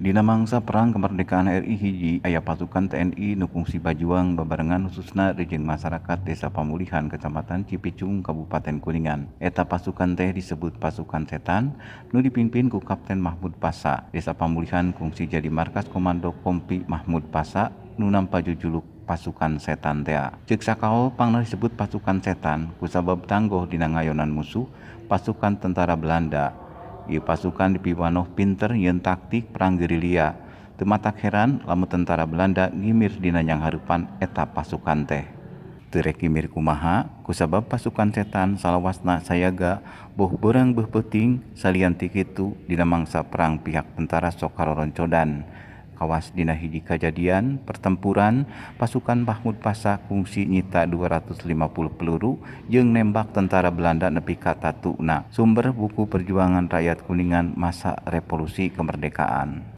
Dina mangsa Perang Kemerdekaan RI 1 aya pasukan TNI nu kungsi bajuang babarengan khususna jeung masyarakat Desa Pamulihan, Kecamatan Cipicung, Kabupaten Kuningan. Eta pasukan teh disebut pasukan setan nu dipimpin ku Kapten Mahmud Pasa. Desa Pamulihan kungsi jadi markas komando Kompi Mahmud Pasa nu nampa jujuluk pasukan setan tea. Ceuk sakaol, pangna disebut pasukan setan kusabab tanggoh dina ngayonan musuh pasukan tentara Belanda. Ieu pasukan dipiwanoh pinter nyieun taktik perang gerilya. Teu matak heran lamun tentara Belanda ngimir dina nyanghareupan eta pasukan teh. Teu rek ngimir kumaha, kusabab pasukan setan salawasna sayaga, boh beurang beuh peuting. Salian ti kitu, dina mangsa perang pihak tentara sok karoroncodan. Kawas dina hiji kajadian pertempuran, pasukan Mahmud Pasa kungsi nyita 250 peluru jeung nembak tentara Belanda nepi ka tatuna. Sumber buku Perjuangan Rakyat Kuningan Masa Revolusi Kemerdekaan.